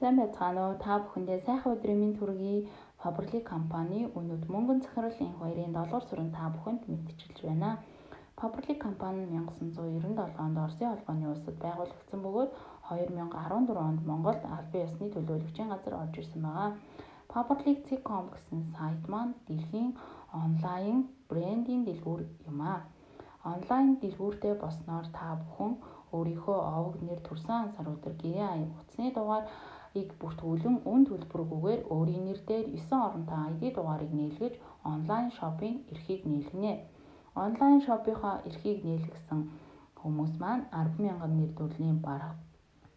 Сайн байцгаана уу? Та бүхэндээ сайхан өдрийн мэнд хүргэе. Faberlic компани өнөд мөнгөн захирал инх баярын долгор сүрэн та бүхэнд мэдчилж байна. Faberlic компани нь 1997 онд Оросын холбооны улсад байгуулагдсан бөгөөд 2014 онд Монголд албан ёсны төлөөлөгчийн газар орж ирсэн байгаа. Faberlic.com гэсэн сайт маань дэлхийн онлайн брендинг дэлгүүр юм аа. Онлайн дэлгүүртэй болсноор та бүхэн өөрийнхөө овог нэр төрсөн ан сар өдөр гэрийн аяг утасны дугаарыг бүртгүүлэн үн төлбөргүйгээр өөрийн нэр дээр 9 оронтой ID дугаарыг нээлгэж онлайн шопинг эрхийг нээлгэнэ. Онлайн шопынхоо эрхийг нээлгэсэн хүмүүс маань 10,000 нэр төрлийн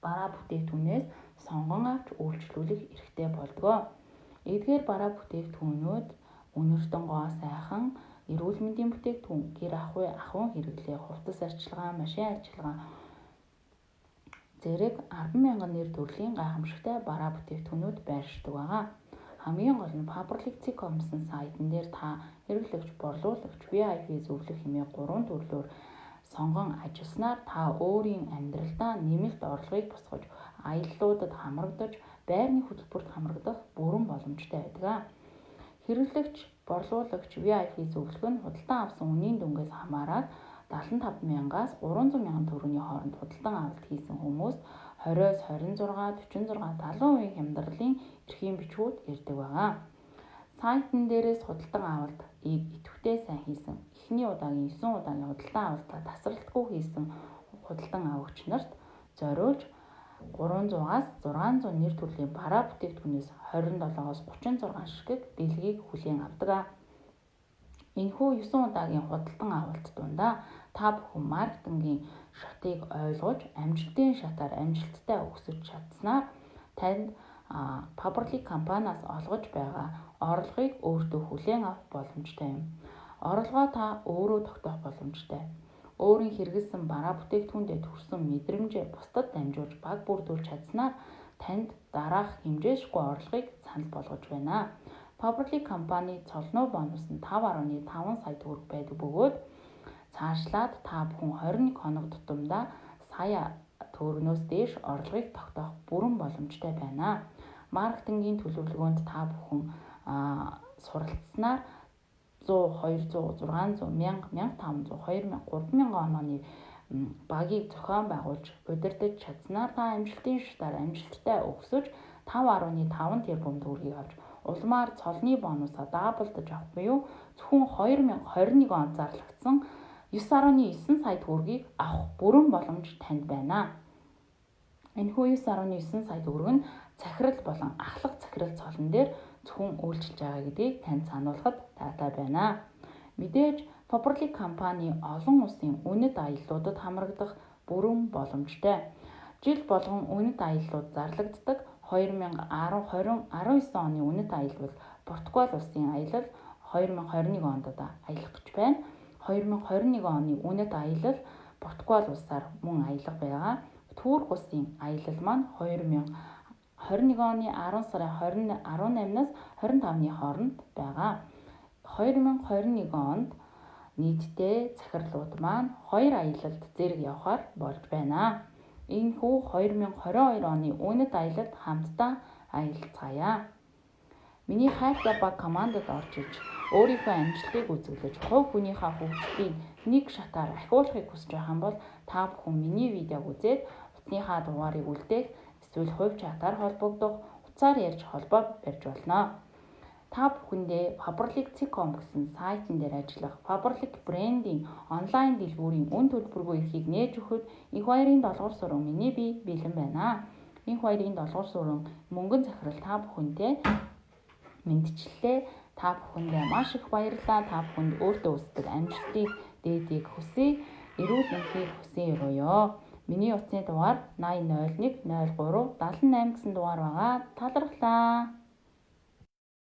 бараа бүтээгдэхүүнээс сонгон авч үйлчлүүлэх эрхтэй болдгоо. Эдгээр бараа бүтээгдэхүүнүүд үнэртэн гоо сайхан, эрүүл мэндийн бүтээгдэхүүн, гэр ахуй, ахуйн хэрэглээ, хувцас арчилгаа, машин арчилгаа зэрэг 10,000 нэр төрлийн гайхамшигтай бараа бүтээгдэхүүнүүд байршдаг байгаа. Хамгийн гол нь Faberlic.com гэсэн сайтн дээр та хэрэглэгч, борлуулагч, VIP зөвлөх хэмээн 3 төрлөөр сонгон ажилласнаар та өөрийн амьдралдаа нэмэлт орлогыг босгож, аяллуудад хамрагдаж, байрны хөтөлбөрт хамрагдах бүрэн боломжтой байдаг. Хэрэглэгч, борлуулагч, VIP зөвлөх нь худалдан авсан үнийн дүнгээс хамаарат 75,000-аас 300,000 төгрөгийн хооронд худалдан авалт хийсэн хүмүүст 20-оос 26, 46, 70% хямдралын эрхийн бичгүүд ирдэг байгаа. Сайтн дээрээс худалдан авалтыг идэвхтэй сайн хийсэн, эхний удаагийн 9 удаагийн худалдан авалтаа тасралтгүй хийсэн худалдан авагч нарт зориулж 300-аас 600 нэр төрлийн бараа бүтээгдэхүүнээс 27-оос 36 ширхэг дэлгийг хүлээн авдаг. Энэхүү 9 удаагийн худалдан авалт дундаа та бүхэн маркетингийн шатыг ойлгож, амжилтын шатаар амжилттай өсөж чадсанаар танд Faberlic компаниас олгож байгаа орлогыг өөртөө хүлээн авах боломжтой юм. Орлогоо та өөрөө тогтоох боломжтой. Өөрийн хэрэглэсэн бараа бүтээгдэхүүндээ төрсэн мэдрэмжээ бусдад дамжуулж баг бүрдүүлж чадсанаар танд дараах хэмжээшгүй орлогыг санал болгож байна. Faberlic компани цолноо бонус нь 5.5 сая төгрөг байдаг бөгөөд цаашлаад та бүхэн 21 хоног тутамдаа сая төгрөгнөөс дээш орлогыг тогтоох бүрэн боломжтой байна. Маркетингийн төлөвлөгөөнд та бүхэн суралцсанаар 100, 200, 600, 1000, 1500, 2000, 3000 онооны багийг зохион байгуулж удирдах чадсанаар та амжилтын шатаар амжилттай өсөж 5.5 тэрбум төгрөгийг авч улмаар цолны бонусаа даблдаж авах буюу зөвхөн 2021 онд зарлагдсан 9.9 сая төгрөгийг авах бүрэн боломж танд байна. Энэхүү 9.9 сая төгрөг нь захирал болон ахлах захирал цолон дээр зөвхөн үйлчилж байгаа гэдгийг танд сануулхад таатай байна. Мэдээж Faberlic компани олон улсын үнэт аяллуудад хамрагдах бүрэн боломжтой. Жил болгон үнэт аяллууд зарлагддаг. 2010 20 19 оны үнэт аялал бол Португал улсын аялал 2021 онд аялах гэж байна. 2021 оны үнэт аялал Португал улсаар мөн аялах байгаа. Турк улсын аялал маань 2021 оны 10 сарын 18-наас 25-ны хооронд байгаа. 2021 онд нийтдээ захирлууд маань 2 аялалд зэрэг явахаар болж байна. Энэхүү 2022 оны үнэт аялалд хамтдаа аялцгаая. Миний хайртай баг командад орж иж өөрийнхөө амжилтыг үзэглэж хувь хүнийхээ хөгжлийг нэг шатаар ахиулахыг хүсэж байх юм бол та бүхэн миний видеог үзээд утасныхаа дугаарыг үлдээх эсвэл хувь чатаар холбогдох, утсаар ярьж холбоо барьж болно. Та бүхэндээ Faberlic.com гэсэн сайтн дээр ажиллах Faberlic брендийн онлайн дэлгүүрийн үн төлбөргүй эрхийг нээж өгөхөд инх баярын долгор сүрэн миний бие бэлэн байна. Инх баярын долгор сүрэн мөнгөн захирал та бүхэнтэй мэдчиллээ. Та бүхэндээ маш их баярлалаа. Та бүхэнд өөртөө хүсдэг амжилтыг, дээдийг хүсье. Эрүүл мэндийг хүсье өрөөё. Миний утасны дугаар 80 01 03 78 гэсэн дугаар байгаа. Талархлаа.